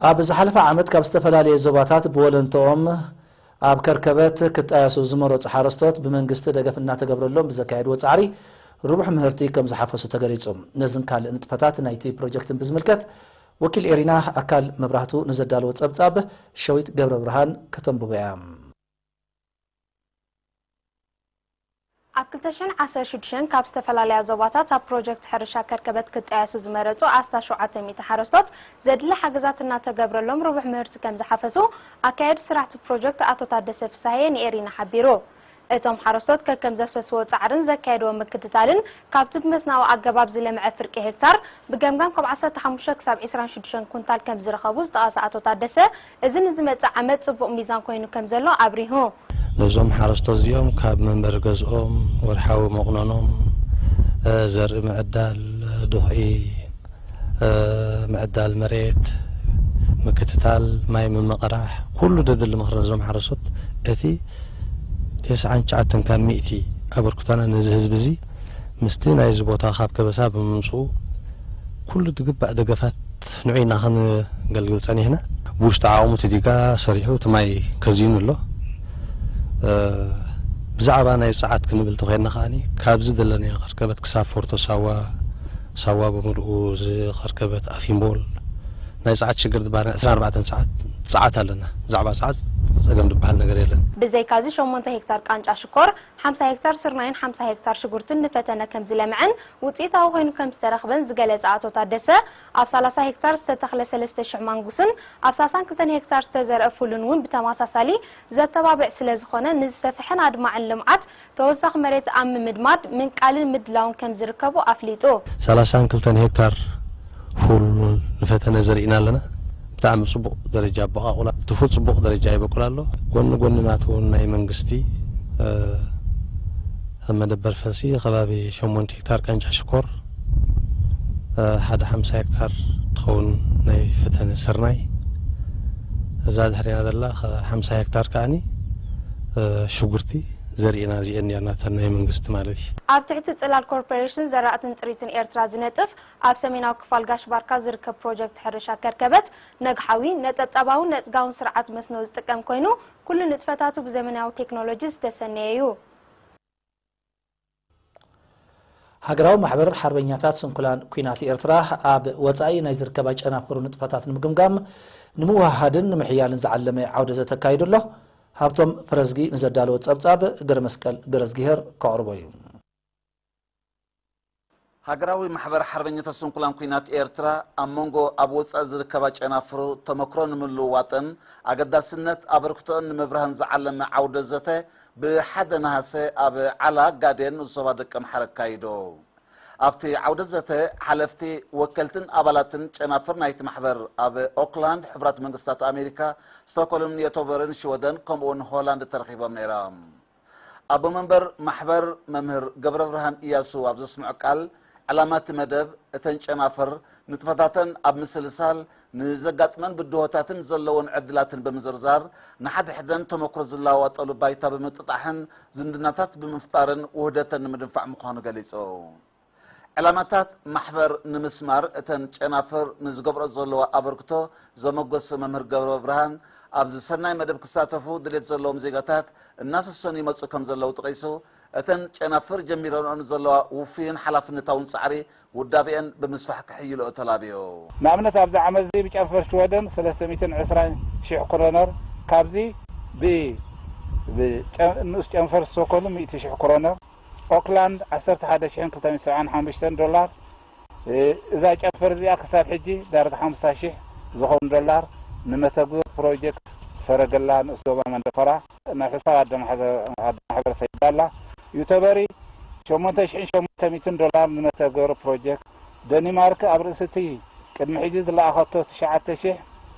ኣብ ዝሓለፈ ዓመት ካብ ዝተፈላለየ ዞባታት ብወለንትኦም ኣብ ከርከበት ክጣየሱ ዝመረጹ ሓረስቶት ብመንግስቲ ደገፍ እናተገብረሎም ብዘካየድዎ ጻዕሪ ርቡሕ ምህርቲ ከም ዝሓፈሱ ተገሊጹ። ነዝን ካልእ ንጥፈታት ናይቲ ፕሮጀክትን ብዝምልከት ወኪል ኤሪና ኣካል መብራህቱ ንዘዳለዎ ጸብጻብ ሸዊት ገብረ ብርሃን ከተንብቦ እያ። ኣብ ክልተ ሽሕን ዓሰርተ ሽዱሽተን ካብ ዝተፈላለያ ዞባታት ኣብ ፕሮጀክት ሕርሻ ከርከበት ክጣየሱ ዝመረጹ ኣስታት ሸውዓተ ሚእቲ ሓረስቶት ዘድሊ ሓገዛት እናተገብረሎም ርቡሕ ምህርቲ ከም ዝሓፈሱ ኣካያዲ ስራሕቲ ፕሮጀክት ኣቶ ታደሰ ፍሳሃየ ንኤሪና ሓቢሩ። እቶም ሓረስቶት ከከም ዘፍሰስዎ ጻዕርን ዘካየድዎ ምክትታልን ካብቲ ብመስናዊ ኣገባብ ዝለምዐ ፍርቂ ሄክታር ብገምጋም ካብ ዓሰርተ ሓሙሽተ ክሳብ ዕስራን ሽዱሽተን ኩንታል ከም ዝረኸቡ ዝጠቐሰ ኣቶ ታደሰ፣ እዚ ንዝመጽእ ዓመት ጽቡቕ ሚዛን ኮይኑ ከም ዘሎ ኣብሪሁ። ነዞም ሓረስቶት እዚኦም ካብ መንበሪ ገዝኦም፣ ወርሓዊ መቑነኖም፣ እ፣ ዘርኢ ምዕዳል፣ እ፣ ድኹዒ፣ እ፣ ምዕዳል መሬት፣ ምክትታል፣ ማይ ምምቕራሕ፣ ኩሉ ደድሊ ምኽሪ ነዞም ሓረስቶት እቲ ተስዓን ትሽዓተን ካብ ሚእቲ ኣበርክቶና ነዚ ህዝቢ እዚ ምስቲ ናይዚ ቦታ ካብ ከበሳ ብምምፅኡ ኩሉ ዝግባእ ደገፋት ንዑ ኢና ክንገልግል ጸኒሕና። ብውሽጢ ዓቕሙ እቲ ዲጋ ሰሪሑ እቲ ማይ ከዚኑ ኣሎ። እ፣ ብዛዕባ ናይ ጸዓት ክንብል ተኾይንና ከኣኒ ካብዚ ዘለናዮ ኸርከበት ክሳብ ፎርቶ ሳዋ፣ ሳዋ ብምልኡ ዝኸርከበት ኣፊምቦል ናይ ጸዓት ሽግር ዝበሃል ዕስራን ኣርባዕተን ሰዓት ጸዓት ኣለና። ብዛዕባ ጸዓት ጸገም ዝበሃል ነገር የለን። ብዘይካዚ ሸሞንተ ሄክታር ቃንጫ ሽኮር፣ ሓምሳ ሄክታር ስርናይን ሓምሳ ሄክታር ሽጉርትን ንፈተነ ከም ዝለምዐን ውፅኢታዊ ኮይኑ ከም ዝተረኽበን ዝገለጸ ኣቶ ታደሰ፣ ኣብ ሰላሳ ሄክታር ዝተተኽለ ሰለስተ ሽሕ ማንጉስን ኣብ ሰላሳን ክልተን ሄክታር ዝተዘርአ ፉልን እውን ብተመሳሳሊ ዘተባብዕ ስለ ዝኾነ ንዝሰፍሐን ኣድማዕን ልምዓት ተወሳኺ መሬት ኣብ ምምድማድ ምንቃልን ምድላውን ከም ዝርከቡ ኣፍሊጡ። ሰላሳን ክልተን ሄክታር ፉል ንፈተነ ዘሪእና ኣለና። ብጣዕሚ ጽቡቕ ደረጃ ኣበቋቑላ፣ እቲ ፉል ጽቡቕ ደረጃ ይበቁል ኣሎ። ጎኒ ጎኒ ናቱ እውን ናይ መንግስቲ፣ እ፣ ኣብ መደበር ፈልሲ ከባቢ ሸሞንተ ሄክታር ቃንጫ ሽኮር፣ እ፣ ሓደ ሓምሳ ሄክታር ትኸውን ናይ ፈተነ ስርናይ፣ እዛ ድሕሪና ዘላ ከ-፣ ሓምሳ ሄክታር ከኣኒ፣ እ፣ ሽጉርቲ ዘሪእና እዚአን እያ ናተን ናይ መንግስቲ ማለት እዩ። ኣብ ትሕቲ ጽላል ኮርፖሬሽን ዘራእትን ጥሪትን ኤርትራ ዝነጥፍ ኣብ ሰሜናዊ ክፋል ጋሽ ባርካ ዝርከብ ፕሮጀክት ሕርሻ ከርከበት ነግሓዊ፣ ነጠብጣባውን ነጽጋውን ስርዓት መስኖ ዝጥቀም ኮይኑ፣ ኩሉ ንጥፈታቱ ብዘመናዊ ቴክኖሎጂ ዝተሰነየ እዩ። ሃገራዊ ማሕበር ሓርበኛታት ስንኩላን ኲናት ኤርትራ ኣብ ወጻኢ ናይ ዝርከባ ጨናፍሩ ንጥፈታት ንምግምጋም፣ ንምውህሃድን ንምሕያልን ዝዓለመ ዓውደ ዘተ ኣካይዱ ኣሎ። ሃብቶም ፍረዝጊ ንዘዳለዎ ጸብጻብ ገረመስቀል ገረዝጊሄር ከቕርቦ እዩ። ሃገራዊ ማሕበር ሓርበኛታት ስንኩላን ኲናት ኤርትራ ኣብ መንጎ ኣብ ወጻኢ ዝርከባ ጨናፍሩ ተመክሮ ንምልውዋጥን ኣገዳስነት ኣበርክቶን ንምብራህን ዝዓለመ ዓውደ ዘተ ብሓደ ነሃሰ ኣብ ዓላ ጋዴን ንኡስ ዞባ ደቀምሓረ ኣካይዱ። ኣብቲ ዓውደ ዘተ ሓለፍቲ፣ ወከልትን ኣባላትን ጨናፍር ናይቲ ማሕበር ኣብ ኦክላንድ፣ ሕቡራት መንግስታት ኣሜሪካ፣ ስቶክሆልም፣ ዮቶበርን ሽወደን ከምኡውን ሆላንድ ተረኺቦም ነይሮም። ኣቦ መንበር ማሕበር መምህር ገብረብርሃን እያሱ ኣብ ዘስምዖ ቃል፣ ዕላማ እቲ መደብ እተን ጨናፍር ንጥፈታተን ኣብ ምስልሳል፣ ንዘጋጥመን ብድሆታትን ዘለወን ዕድላትን ብምዝርዛር፣ ንሓድሕደን ተመክሮ ዝለዋወጠሉ ባይታ ብምጥጣሕን ዝምድናታት ብምፍጣርን ውህደተን ንምድንፋዕ ምዃኑ ገሊጹ። ዕላማታት ማሕበር ንምስማር እተን ጨናፍር ንዝገብርኦ ዘለዋ ኣበርክቶ ዘመጎሰ መምህር ገብረብርሃን፣ ኣብዚ ሰናይ መደብ ክሳተፉ ድሌት ዘለዎም ዜጋታት እናሰሰኑ ይመጹ ከም ዘለዉ ጠቒሱ፣ እተን ጨናፍር ጀሚረንኦ ንዘለዋ ውፉይን ሓላፍነታውን ጻዕሪ ውዳቤአን ብምስፋሕ ክሕይልኦ ተላብዮ። ንኣብነት ኣብዚ ዓመት እዚ ብጨንፈር ሽወደን ሰለስተ ሚእትን ዕስራን ሽሕ ክሮነር፣ ካብዚ ብ-፣ ብጨ-፣ ንኡስ ጨንፈር ስቶኮልም ሚእቲ ሽሕ ክሮነር፣ ኦክላንድ ዓሰርተ ሓደ ሽሕን ክልተ ሚእትን ሰብዓን ሓሙሽተን ዶላር፣ እ፣ እዛ ጨንፈር እዚኣ ክሳብ ሕጂ ዳርጋ ሓምሳ ሽሕ ዝኸውን ዶላር ንመተግበር ፕሮጀክት ሰረገላ ንኡስ ዞባ መንደፈራ ናይ ሕሳብ ኣደ ማሕዘ-፣ ኣደ ማሕበረሰብ ይዳላ። ዩተበሪ ሸሞንተ ሽሕን ሸሞንተ ሚእትን ዶላር ንመተግበር ፕሮጀክት፣ ደኒማርክ ኣብ ርእሲ እቲ ቅድሚ ሕጂ ዝለኣኸቶ ትሽዓተ ሽሕ፣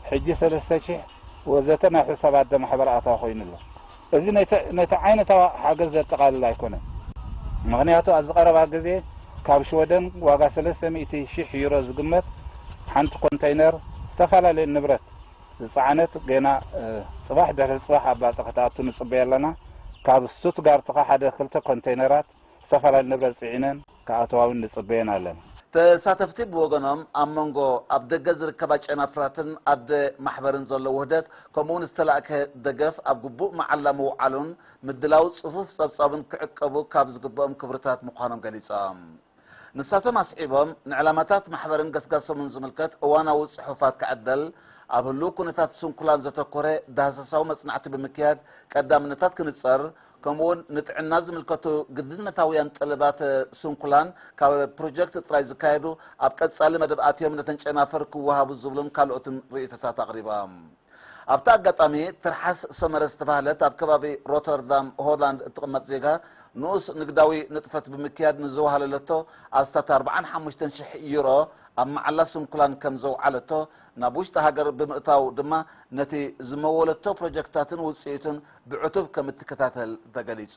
ሕጂ ሰለስተ ሽሕ ወዘተ ናብ ሕሳብ ኣደ ማሕበር ኣታዊ ኮይኑ ኣሎ። እዚ ነቲ፣ ነቲ ዓይነታዊ ሓገዝ ዘጠቓልል ኣይኮነን። ምኽንያቱ ኣብዚ ቀረባ ግዜ ካብ ሽወደን ዋጋ ሰለስተ ሚእቲ ሽሕ ዩሮ ዝግመት ሓንቲ ኮንተይነር ዝተፈላለየ ንብረት ዝጸዓነት ገና፣ እ፣ ጽባሕ ድሕሪ ጽባሕ ኣብ ባጽዕ ክትኣቱ ንጽበዮ ኣለና። ካብ ስቱትጋርት ከኣ ሓደ ክልተ ኮንተይነራት ዝተፈላለዩ ንብረት ጽዒነን ክኣተዋ እውን ንጽበየን ኣለና። ተሳተፍቲ ብወገኖም፣ ኣብ መንጎ ኣብ ደገ ዝርከባ ጨናፍራትን ኣደ ማሕበርን ዘሎ ውህደት፣ ከምኡውን ዝተላእከ ደገፍ ኣብ ግቡእ መዓላ ምውዓሉን ምድላው ጽፉፍ ጸብጻብን ክዕቀቡ ካብ ዝግብኦም ክብርታት ምዃኖም ገሊጾም። ንሳቶም ኣስዒቦም፣ ንዕላማታት ማሕበርን ገስጋሶምን ዝምልከት እዋናዊ ጽሑፋት ክዕደል፣ ኣብ ህሉው ኩነታት ስንኩላን ዘተኮረ ዳህሳሳዊ መጽናዕቲ ብምክያድ ቀዳምነታት ክንጸር፣ ከምኡውን ንጥዕና ዝምልከቱ ግድነታውያን ጠለባት ስንኩላን ካብ ፕሮጀክት ጥራይ ዝካየዱ ኣብ ቀጻሊ መደብ ኣትዮም ነተን ጨናፍር ክወሃቡ ዝብሉን ካልኦትን ርእይቶታት ኣቕሪቦም። ኣብቲ ኣጋጣሚ፣ ትርሓስ ሰመረ ዝተባህለት ኣብ ከባቢ ሮተርዳም ሆላንድ እትቕመጥ ዜጋ፣ ንኡስ ንግዳዊ ንጥፈት ብምክያድ ንዝወሃለለቶ ኣስታት ኣርባዓን ሓሙሽተን ሽሕ ዩሮ ኣብ መዓላ ስንኩላን ከም ዘውዓለቶ፣ ናብ ውሽጢ ሃገር ብምእታው ድማ ነቲ ዝመወለቶ ፕሮጀክታትን ውጽኢቱን ብዕቱብ ከም እትከታተል ተገሊጹ።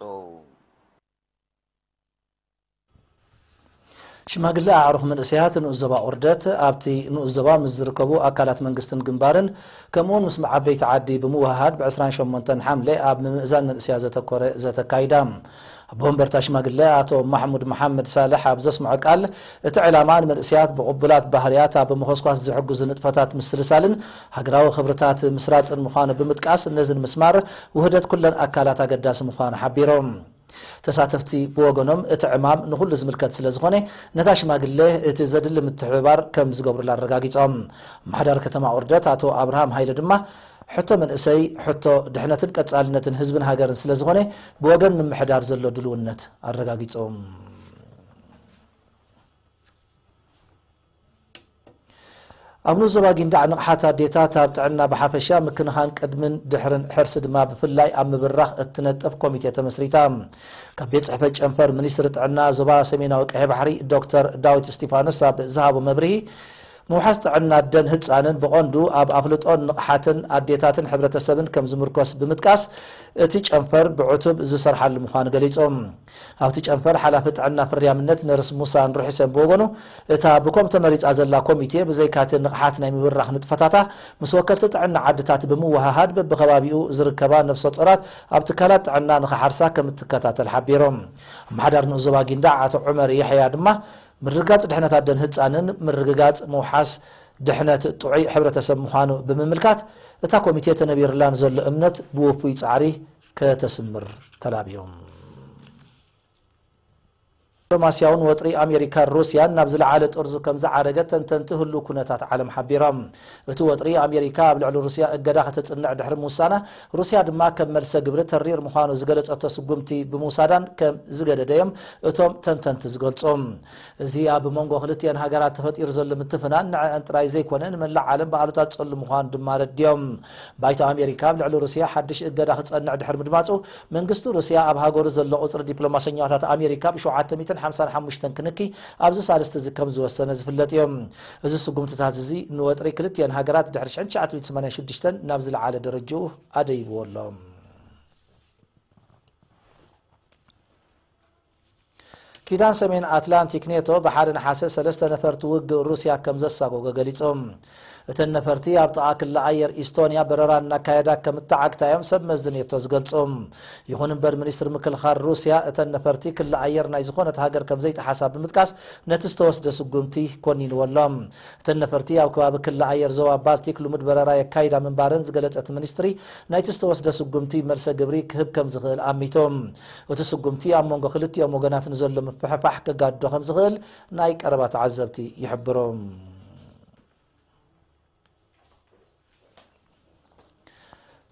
ሽማግለ ኣዕሩኽ መንእሰያት ንኡስ ዞባ ኦርደት ኣብቲ ንኡስ ዞባ ምስ ዝርከቡ ኣካላት መንግስትን ግንባርን ከምኡውን ምስ ዓበይቲ ዓዲ ብምውህሃድ ብ ዕስራን ሸሞንተን ሓምለ ኣብ ምምእዛን መንእሰያት ዘተኮረ ዘተ ኣካይዳ። ኣቦ ወንበርታ ሽማግለ ኣቶ ማሕሙድ መሓመድ ሳልሕ ኣብ ዘስምዖ ቃል፣ እቲ ዕላማ ንመንእሰያት ብቕቡላት ባህርያት ኣብ ምኾስኳስ ዝሕግዙ ንጥፈታት ምስልሳልን ሃገራዊ ክብርታት ምስራጽን ምዃኑ ብምጥቃስ፣ ነዚ ንምስማር ውህደት ኩለን ኣካላት ኣገዳሲ ምዃኑ ሓቢሮም። ተሳተፍቲ ብወገኖም፣ እቲ ዕማም ንኹሉ ዝምልከት ስለ ዝኾነ፣ ነታ ሽማግለ እቲ ዘድሊ ምትሕብባር ከም ዝገብሩላ ኣረጋጊጾም። ኣመሓዳሪ ከተማ ኦርደት ኣቶ ኣብርሃም ሃይለ ድማ፣ ሕቶ መንእሰይ ሕቶ ድሕነትን ቀጻልነትን ህዝብን ሃገርን ስለ ዝኾነ፣ ብወገን ምምሕዳር ዘሎ ድልውነት ኣረጋጊጾም። ኣብ ንኡስ ዞባ ጊንዳዕ ንቕሓት ኣዴታት ኣብ ጥዕና ብሓፈሻ፣ ምክንኻን ቅድምን ድሕርን ሕርሲ ድማ ብፍላይ ኣብ ምብራኽ እትነጥፍ ኮሚቴ ተመስሪታ። ካብ ቤት ጽሕፈት ጨንፈር ሚኒስትሪ ጥዕና ዞባ ሰሜናዊ ቀይሕ ባሕሪ ዶክተር ዳዊት እስቲፋኖስ ኣብ ዝሃቦ መብርሂ፣ ምውሓስ ጥዕና ኣደን ህጻንን ብቐንዱ ኣብ ኣፍልጦን ንቕሓትን ኣዴታትን ሕብረተሰብን ከም ዝምርኮስ ብምጥቃስ፣ እቲ ጨንፈር ብዕቱብ ዝሰርሓሉ ምዃኑ ገሊጾም። ኣብቲ ጨንፈር ሓላፊ ጥዕና ፍርያምነት ነርስ ሙሳ ንሩሒሰን ብወገኑ፣ እታ ብኮም ተመሪጻ ዘላ ኮሚቴ ብዘይካቲ ንቕሓት ናይ ምብራኽ ንጥፈታታ፣ ምስ ወከልቲ ጥዕና ዓድታት ብምውሃሃድ በብኸባቢኡ ዝርከባ ነፍሰ ጾራት ኣብ ትካላት ጥዕና ንኽሓርሳ ከም እትከታተል ሓቢሮም። ኣመሓዳሪ ንኡስ ዞባ ጊንዳዕ ኣቶ ዑመር የሕያ ድማ፣ ምርግጋጽ ድሕነት ኣደን ህጻንን ምርግጋጽ ምውሓስ ድሕነት ጥዑይ ሕብረተሰብ ምዃኑ ብምምልካት፣ እታ ኮሚቴ ተነቢርላ ንዘሎ እምነት ብውፉይ ጻዕሪ ከተስምር ተላብዮም። ዲፕሎማስያውን ወጥሪ ኣሜሪካን ሩስያን ናብ ዝለዓለ ጥርዙ ከም ዝዓረገ ተንተንቲ ህሉው ኩነታት ዓለም ሓቢሮም። እቲ ወጥሪ ኣሜሪካ ኣብ ልዕሊ ሩስያ እገዳ ከተጽንዕ ድሕሪ ምውሳና፣ ሩስያ ድማ ከም መልሰ ግብሪ ተሪር ምዃኑ ዝገለጸቶ ስጉምቲ ብምውሳዳን ከም ዝገደደ እዮም እቶም ተንተንቲ ዝገልጹ። እዚ ኣብ መንጎ ክልቲኤን ሃገራት ተፈጢሩ ዘሎ ምትፍናን ንዐአን ጥራይ ዘይኮነ ንመላእ ዓለም ብኣሉታ ዝጸሉ ምዃኑ ድማ ረዲዮም። ባይቶ ኣሜሪካ ኣብ ልዕሊ ሩስያ ሓድሽ እገዳ ክጸንዕ ድሕሪ ምድማጹ፣ መንግስቲ ሩስያ ኣብ ሃገሩ ዘሎ ቁጽሪ ዲፕሎማሰኛታት ኣሜሪካ ብ ሸውዓተ ሚእትን ሓምሳን ሓሙሽተን ክንኪ ኣብዚ ሳልስቲ እዚ ከም ዝወሰነ ዝፍለጥ እዩ። እዚ ስጉምትታት እዚ ንወጥሪ ክልቲኤን ሃገራት ድሕሪ ሽሕን ትሽዓተ ሚእትን ሰማንያን ሽዱሽተን ናብ ዝለዓለ ደረጃኡ ኣደይብዎ ኣሎ። ኪዳን ሰሜን ኣትላንቲክ ኔቶ ብሓደ ነሓሰ ሰለስተ ነፈርቲ ውግእ ሩስያ ከም ዘሳጎገ ገሊጹ። እተን ነፈርቲ ኣብ ጥቓ ክሊ ኣየር ኢስቶንያ በረራ እናካየዳ ከም እተዓግታ እዮም ሰብ መዚ ኔቶ ዝገልጹ። ይኹን እምበር፣ ሚኒስትሪ ምክልኻል ሩስያ እተን ነፈርቲ ክሊ ኣየር ናይ ዝኾነት ሃገር ከም ዘይጠሓሳ ብምጥቃስ፣ ነቲ ዝተወስደ ስጉምቲ ኮኒንዎ ኣሎ። እተን ነፈርቲ ኣብ ከባቢ ክሊ ኣየር ዞባ ባልቲክ ልሙድ በረራ የካይዳ ምንባረን ዝገለጸ እቲ ሚኒስትሪ፣ ናይቲ ዝተወስደ ስጉምቲ መልሰ ግብሪ ክህብ ከም ዝኽእል ኣሚቱ። እቲ ስጉምቲ ኣብ መንጎ ክልቲኦም ወገናት ንዘሎ ምፍሕፋሕ ከጋድዶ ከም ዝኽእል ናይ ቀረባ ተዓዘብቲ ይሕብሩ።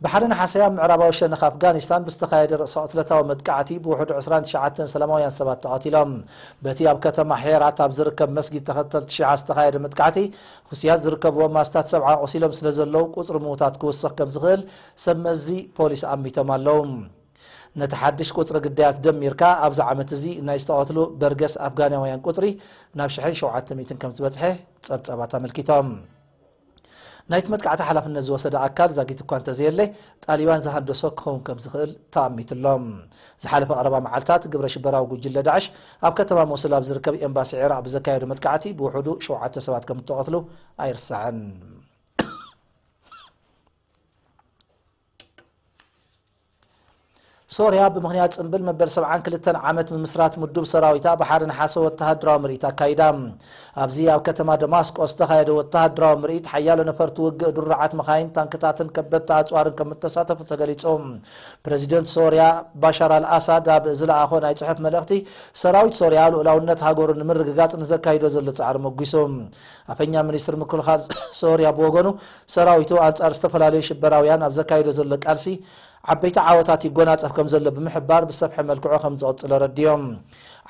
ብሓደ ነሓሰ ኣብ ምዕራባዊ ሸነኽ ኣፍጋኒስታን ብዝተኻየደ ርእሰ ቅትለታዊ መጥቃዕቲ ብውሕዱ ዕስራን ትሽዓተን ሰላማውያን ሰባት ተቐቲሎም። በቲ ኣብ ከተማ ሄራት ኣብ ዝርከብ መስጊድ ተኸተልቲ ሺዓ ዝተኻየደ መጥቃዕቲ፣ ሩስያ ዝርከብዎም ኣስታት ሰብዓ ቆሲሎም ስለ ዘለዉ፣ ቁጽሪ ምዉታት ክውስኽ ከም ዝኽእል ሰብ መዚ ፖሊስ ኣሚቶም ኣለዉ። ነቲ ሓድሽ ቁጽሪ ግዳያት ደሚርካ፣ ኣብዚ ዓመት እዚ ናይ ዝተቐትሉ በርገስ ኣፍጋናውያን ቁጽሪ ናብ ሽሕን ሸውዓተ ሚእትን ከም ዝበጽሐ ጸብጻባት ኣመልኪቶም። ናይቲ መጥቃዕቲ ሓላፍነት ዝወሰደ ኣካል ዛጊት እኳ እንተዘየለ፣ ጣሊባን ዝሃንደሶ ክኸውን ከም ዝኽእል ተኣሚቱ ኣሎ። ዝሓለፈ ቀረባ መዓልታት፣ ግብረ ሽበራዊ ጉጅለ ዳዕሽ ኣብ ከተማ ሞሱል ኣብ ዝርከብ ኤምባሲ ዒራቕ ብዘካየዶ መጥቃዕቲ ብውሕዱ ሸውዓተ ሰባት ከም እተቐትሉ ኣይርሳዕን። ሶርያ ብምኽንያት ጽምብል መበል ሰብዓን ክልተን ዓመት ምምስራት ምዱብ ሰራዊታ ብሓደ ነሓሰ ወተሃደራዊ ምርኢት ኣካይዳ። ኣብዚ ኣብ ከተማ ደማስቆ ዝተኻየደ ወተሃደራዊ ምርኢት ሓያሎ ነፈርቲ ውግእ፣ ድሩዓት መኻይን፣ ታንክታትን ከበድቲ ኣጽዋርን ከም እተሳተፉ ተገሊጹ። ፕረዚደንት ሶርያ ባሻር ኣልኣሳድ ኣብ ዝለኣኾ ናይ ጽሑፍ መልእኽቲ፣ ሰራዊት ሶርያ ልኡላውነት ሃገሩ ንምርግጋጽ ንዘካይዶ ዘሎ ጻዕሪ መጒሱ። ኣፈኛ ሚኒስትሪ ምክልኻል ሶርያ ብወገኑ፣ ሰራዊቱ ኣንጻር ዝተፈላለዩ ሽበራውያን ኣብ ዘካይዶ ዘሎ ቃልሲ ዓበይቲ ዓወታት ይጎናጸፍ ከም ዘሎ ብምሕባር፣ ብዝሰፍሐ መልክዑ ከም ዝቕጽል ኣረዲኦም።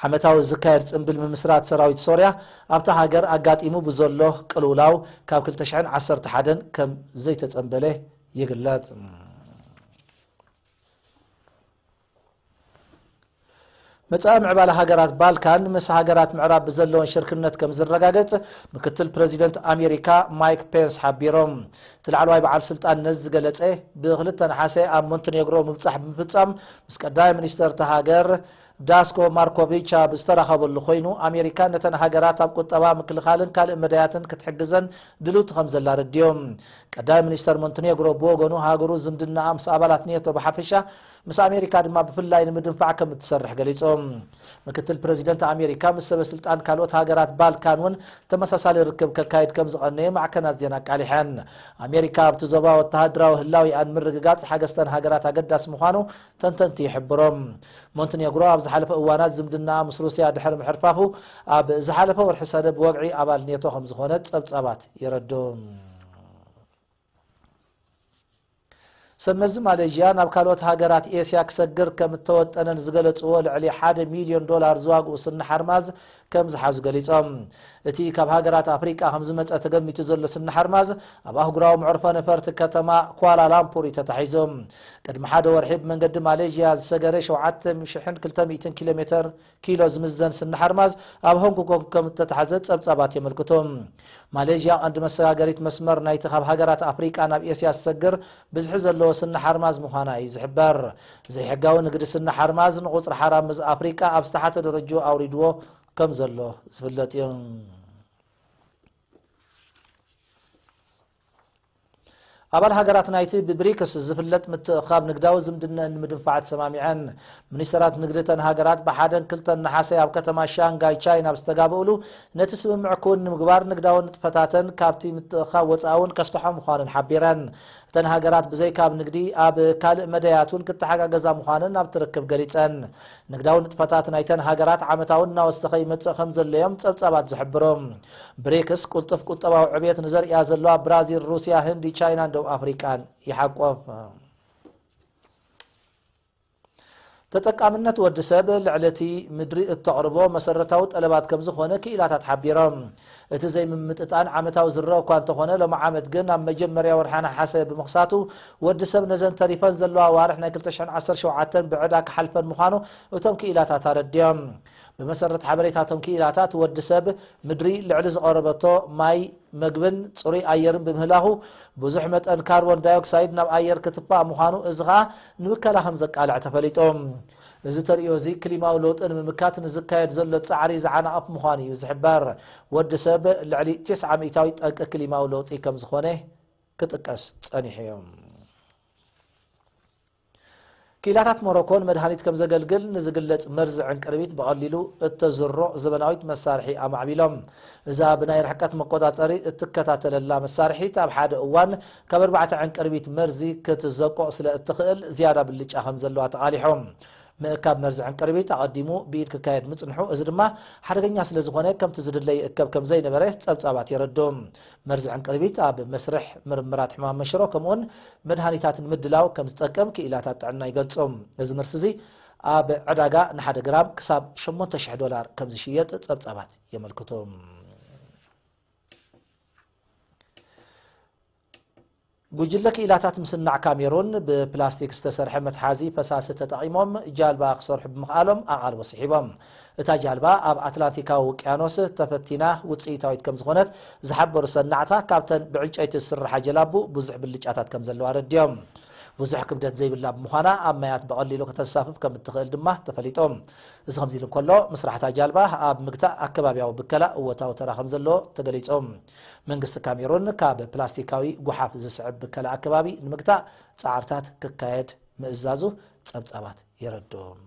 ዓመታዊ ዝካየድ ጽምብል ምምስራት ሰራዊት ሶርያ ኣብታ ሃገር ኣጋጢሙ ብዘሎ ቅልውላው ካብ ክልተ ሽሕን ዓሰርተ ሓደን ከም ዘይተጸንበለ ይግለጽ። መጻኢ ምዕባለ ሃገራት ባልካን ምስ ሃገራት ምዕራብ ብዘለወን ሽርክነት ከም ዝረጋገጽ ምክትል ፕረዚደንት ኣሜሪካ ማይክ ፔንስ ሓቢሮም። እቲ ላዕለዋይ በዓል ስልጣን ነዚ ዝገለጸ፣ ብክልተ ነሓሰ ኣብ ሞንቴኔግሮ ምብጻሕ ብምፍጻም ምስ ቀዳማይ ሚኒስተር እታ ሃገር ዳስኮ ማርኮቪች ኣብ ዝተራኸበሉ ኮይኑ፣ ኣሜሪካ ነተን ሃገራት ኣብ ቁጠባ፣ ምክልኻልን ካልእ መዳያትን ክትሕግዘን ድልውቲ ከም ዘላ ኣረዲኦም። ቀዳማይ ሚኒስተር ሞንቴኔግሮ ብወገኑ፣ ሃገሩ ዝምድናኣ ምስ ኣባላት ኔቶ ብሓፈሻ፣ ምስ ኣሜሪካ ድማ ብፍላይ ንምድንፋዕ ከም እትሰርሕ ገሊጹ። ምክትል ፕረዚደንት ኣሜሪካ ምስ ሰበ ስልጣን ካልኦት ሃገራት ባልካን እውን ተመሳሳሊ ርክብ ከካይድ ከም ዝቐነየ ማዕከናት ዜና ኣቃሊሐን። ኣሜሪካ ኣብቲ ዞባ ወተሃደራዊ ህላዊኣ ንምርግጋጽ ሓገዝተን ሃገራት ኣገዳሲ ምዃኑ ተንተንቲ ይሕብሩ። ሞንቴኔግሮ ኣብ ዝሓለፈ እዋናት ዝምድናኣ ምስ ሩስያ ድሕሪ ምሕርፋፉ፣ ኣብ ዝሓለፈ ወርሒ ሰነ ብወግዒ ኣባል ኔቶ ከም ዝኾነት ጸብጻባት የረድኡ። ሰብ መዚ ማሌዥያ ናብ ካልኦት ሃገራት ኤስያ ክሰግር ከም እተወጠነን ዝገለጽዎ ልዕሊ ሓደ ሚልዮን ዶላር ዝዋግኡ ስኒ ሓርማዝ ከም ዝሓዙ ገሊጾም። እቲ ካብ ሃገራት ኣፍሪቃ ከም ዝመጸ ተገሚቱ ዘሎ ስኒ ሓርማዝ ኣብ ኣህጉራዊ መዕርፎ ነፈርቲ ከተማ ኳላላምፑር እዩ ተታሒዙ። ቅድሚ ሓደ ወርሒ ብመንገዲ ማሌዥያ ዝሰገረ ሸውዓተ ሽሕን ክልተ ሚእትን ኪሎ ሜትር ኪሎ ዝምዘን ስኒ ሓርማዝ ኣብ ሆንግ ኮንግ ከም እተታሕዘ ጸብጻባት የመልክቱ። ማሌዥያ ቀንዲ መሰጋገሪት መስመር ናይቲ ካብ ሃገራት ኣፍሪቃ ናብ ኤስያ ዝሰግር ብዝሒ ዘለዎ ስኒ ሓርማዝ ምዃና እዩ ዝሕበር። ዘይሕጋዊ ንግዲ ስኒ ሓርማዝ ንቁጽሪ ሓራምዝ ኣፍሪቃ ኣብ ዝተሓተ ደረጃ ኣውሪድዎ ከም ዘሎ ዝፍለጥ እዩ። ኣባል ሃገራት ናይቲ ብብሪክስ ዝፍለጥ ምትእኽኻብ ንግዳዊ ዝምድነአን ንምድንፋዕ ተሰማሚዐን። ሚኒስተራት ንግዲ እተን ሃገራት ብሓደን ክልተን ነሓሰ ኣብ ከተማ ሻንጋይ ቻይና ኣብ ዝተጋብእሉ፣ ነቲ ስምምዕ ክውን ንምግባር ንግዳዊ ንጥፈታተን ካብቲ ምትእኽኻብ ወጻኢ እውን ከስፍሖ ምዃነን ሓቢረን። እተን ሃገራት ብዘይካ ኣብ ንግዲ ኣብ ካልእ መዳያት እውን ክተሓጋገዛ ምዃነን ኣብቲ ርክብ ገሊጸን። ንግዳዊ ንጥፈታት ናይተን ሃገራት ዓመታዊ እናወሰኸ ይመጽእ ከም ዘሎ እዮም ጸብጻባት ዝሕብሩ። ብሪክስ ቅልጡፍ ቁጠባዊ ዕብየት ንዘርእያ ዘለዋ ብራዚል፣ ሩስያ፣ ህንዲ፣ ቻይናን ደቡብ ኣፍሪቃን ይሓቆፍ። ተጠቃምነት ወዲ ሰብ ልዕሊ እቲ ምድሪ እተቕርቦ መሰረታዊ ጠለባት ከም ዝኾነ ክኢላታት ሓቢሮም። እቲ ዘይምምጥጣን ዓመታዊ ዝረአ እኳ እንተኾነ፣ ሎም ዓመት ግን ኣብ መጀመርያ ወርሒ ነሓሰ ብምኽሳቱ፣ ወዲ ሰብ ነዘን ተሪፈን ዘለዋ ኣዋርሕ ናይ ክልተ ሽሕን ዓሰርተ ሸውዓተን ብዕዳ ክሓልፈን ምዃኑ እቶም ክኢላታት ኣረዲኦም። ብመሰረት ሓበሬታቶም ክኢላታት፣ ወዲ ሰብ ምድሪ ልዕሊ ዝቐረበቶ ማይ፣ መግብን ጽሩይ ኣየርን ብምህላኹ፣ ብዙሕ መጠን ካርቦን ዳይኦክሳይድ ናብ ኣየር ክትፋእ ምዃኑ፣ እዚ ኸኣ ንብከላ ከም ዘቃልዕ ተፈሊጡ። እዚ ተርእዮ እዚ ክሊማዊ ለውጢ ንምምካት ንዝካየድ ዘሎ ጻዕሪ ዝዓናቕፍ ምዃኑ እዩ ዝሕበር። ወዲ ሰብ ልዕሊ ተስዓ ሚእታዊት ጠንቂ ክሊማዊ ለውጢ ከም ዝኾነ ክጥቀስ ጸኒሑ እዩ። ክኢላታት ሞሮኮ ንመድሃኒት ከም ዘገልግል ንዝግለጽ መርዚ ዕንቅርቢት ብቐሊሉ እተዝሮ ዘበናዊት መሳርሒ ኣማዕቢሎም። እዛ ብናይ ርሕቀት መቆጻጸሪ እትከታተለላ መሳርሒት ኣብ ሓደ እዋን ካብ ኣርባዕተ ዕንቅርቢት መርዚ ክትዘቆ ስለ እትኽእል ዝያዳ ብልጫ ከም ዘለዋ ተቓሊሖም። ምእካብ መርዚ ዕንቅርቢት ኣቐዲሙ ብኢድ ክካየድ ምጽንሑ፣ እዚ ድማ ሓደገኛ ስለ ዝኾነ ከምቲ ዝድለ ይእከብ ከም ዘይነበረ ጸብጻባት የረድኡ። መርዚ ዕንቅርቢት ኣብ መስርሕ ምርምራት ሕማም መንሽሮ ከምኡውን መድሃኒታት ንምድላው ከም ዝጠቅም ክኢላታት ጥዕና ይገልጹ። እዚ መርሲ እዚ ኣብ ዕዳጋ ንሓደ ግራም ክሳብ ሸሞንተ ሽሕ ዶላር ከም ዝሽየጥ ጸብጻባት የመልክቱ። ጉጅለ ክኢላታት ምስናዕ ካሜሩን ብፕላስቲክ ዝተሰርሐ መትሓዚ ፈሳሲ ተጠቒሞም ጃልባ ክሰርሑ ብምኽኣሎም ኣቓልቦ ስሒቦም። እታ ጃልባ ኣብ ኣትላንቲካዊ ውቅያኖስ ተፈቲና ውጽኢታዊት ከም ዝኾነት ዝሓበሩ ሰናዕታ፣ ካብተን ብዕንጨይቲ ዝስርሓ ጀላቡ ብዙሕ ብልጫታት ከም ዘለዋ ኣረዲኦም። ብዙሕ ክብደት ዘይብላ ብምዃና ኣብ ማያት ብቐሊሉ ከተንሳፍፍ ከም እትኽእል ድማ ተፈሊጦም። እዚ ከምዚ ኢሉ እንከሎ፣ ምስራሕ እታ ጃልባ ኣብ ምግታእ ኣከባብያዊ ብከላ እወታዊ ተራ ከም ዘለዎ ተገሊጾም። መንግስቲ ካሜሩን ካብ ፕላስቲካዊ ጓሓፍ ዝስዕብ ብከላ ኣከባቢ ንምግታእ ጻዕርታት ክካየድ ምእዛዙ ጸብጻባት የረድኦም።